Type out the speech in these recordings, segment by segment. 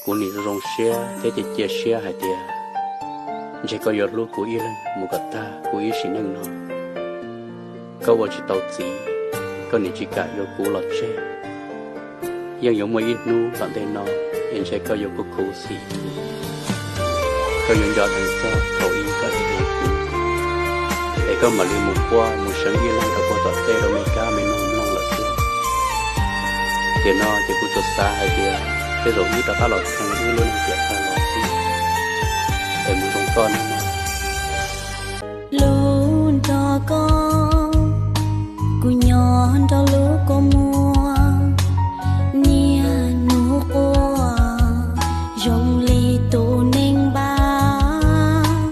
Kuv nim zoo siab thiab cia siab hais tias ntshe koj yuav hlub kuv ib leeg mus kom tag kuv ib sim neej no. Koj ua tsis tau txiv, koj nim tsis kam yuav kuv los tseg. Yeej yuav muaj ib hnub tom ntej no es ntshe koj yuav khuv khuv xim, koj yuav nco dheev txog thaum ub koj ev kuv, es koj mam li mus quaj mus seev ib leeg rau puag tom tej rau me kab me noog mloog lawm xwb. Tiam no ces kuv tsuas xav hais tias tej zaum wb rov qab los kheev wb lub neej tiam tag los xwb, es mus zoo koj nawb mog. Hlub nrog koj, kuv nyob nrog lub kua muag, niaj hnub quaj zoo li tus neeg npab.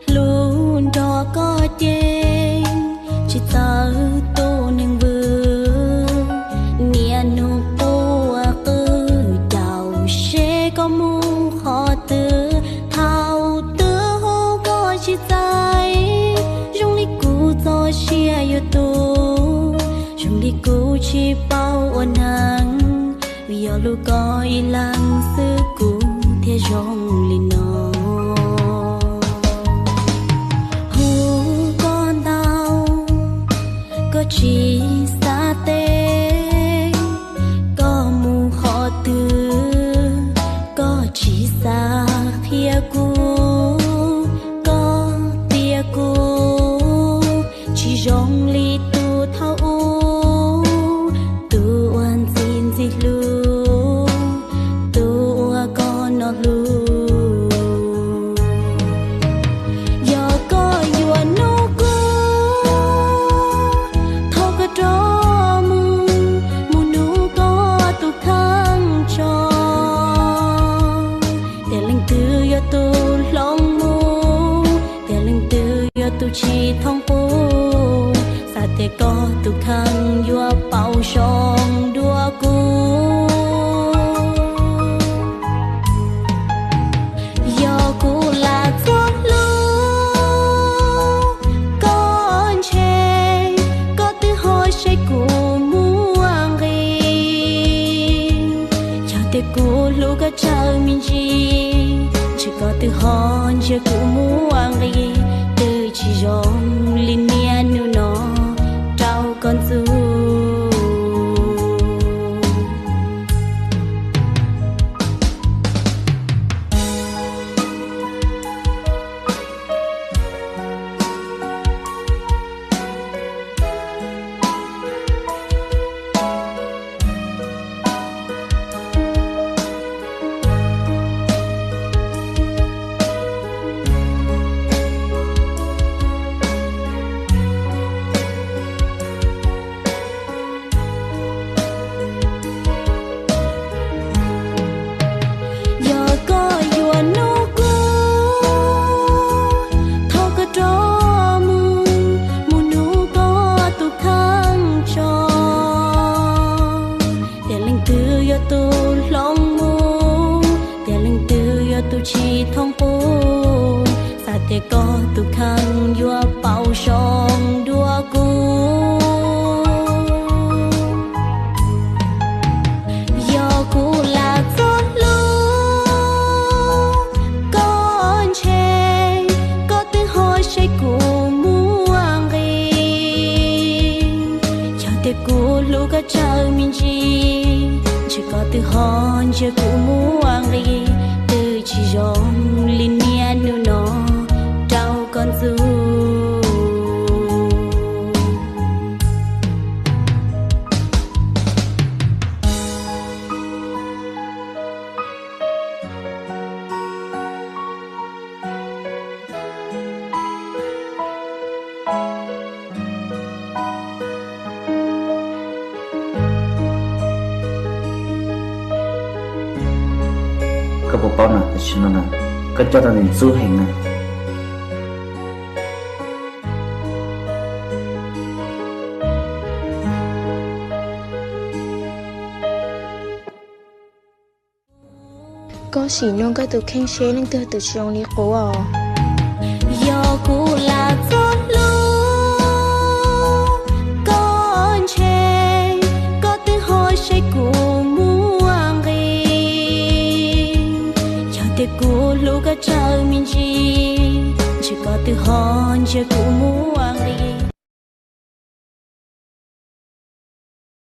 Hlub nrog koj ces tsis txawj tus neeg vwm, niaj hnub quaj qw caum seb koj mus qhov twg. Thaum twg hu koj tsis txais, zoo li kuv txoj sia yuav tu, zoo li kuv tsis paub ua neeg. Vim yog hlub koj ib leeg xwb kuv thiaj zoo li no. Hu koj ntau, koj tsis xav teb, koj mus qhov twg, koj tsis xav qhia kuv, koj tias kuv tsis zoo li tus thaum ub, tus uas ntxim ntxim hlub, tus uas koj hnov hlub. Yog koj yuav nug kuv, thov koj rov mus, mus nug koj tus kheej tso, tias leej twg yog tus hloov mus, tias leej twg yog tus tsis thooj qub. Xav tias koj tus kheej yuav pauv zoo dua kuv. Yog kuv lam txog hlub koj ntshe koj twb ho saib kuv muaj nqis. Yog tias kuv hlub koj tsawg me ntsis, ntshe koj twb ho ntsia kuv muaj nqis, twb tsis zoo li niaj hnub no rau koj ntxub. Yog koj yuav nug kuv, thov koj rov mus, mus nug koj tus kheej tso, tias leej twg yog tus hloov mus, tias leej twg yog tus tsis thooj qub. Xav tias koj tus kheej yuav pauv zoo dua kuv. Yog kuv lam txog hlub koj ntshe koj twb ho saib kuv muaj nqis. Yog tias kuv hlub koj tsawg me ntsis, ntshe koj twb ho ntsia kuv muaj nqis, twb tsis zoo li niaj hnub no rau koj ntxub. Koj puas paub na, tam sim no na, koj coj tau ntxub heev na. Koj sim nug koj tus kheej seb leej twg tus tsis zoo li kuv os. Yog kuv lam txog hlub koj ntshe koj twb ho saib kuv muaj nqis. Kuv hlub koj tsaug me ntsis, ntshe koj twb ho ntsia kuv muaj nqis.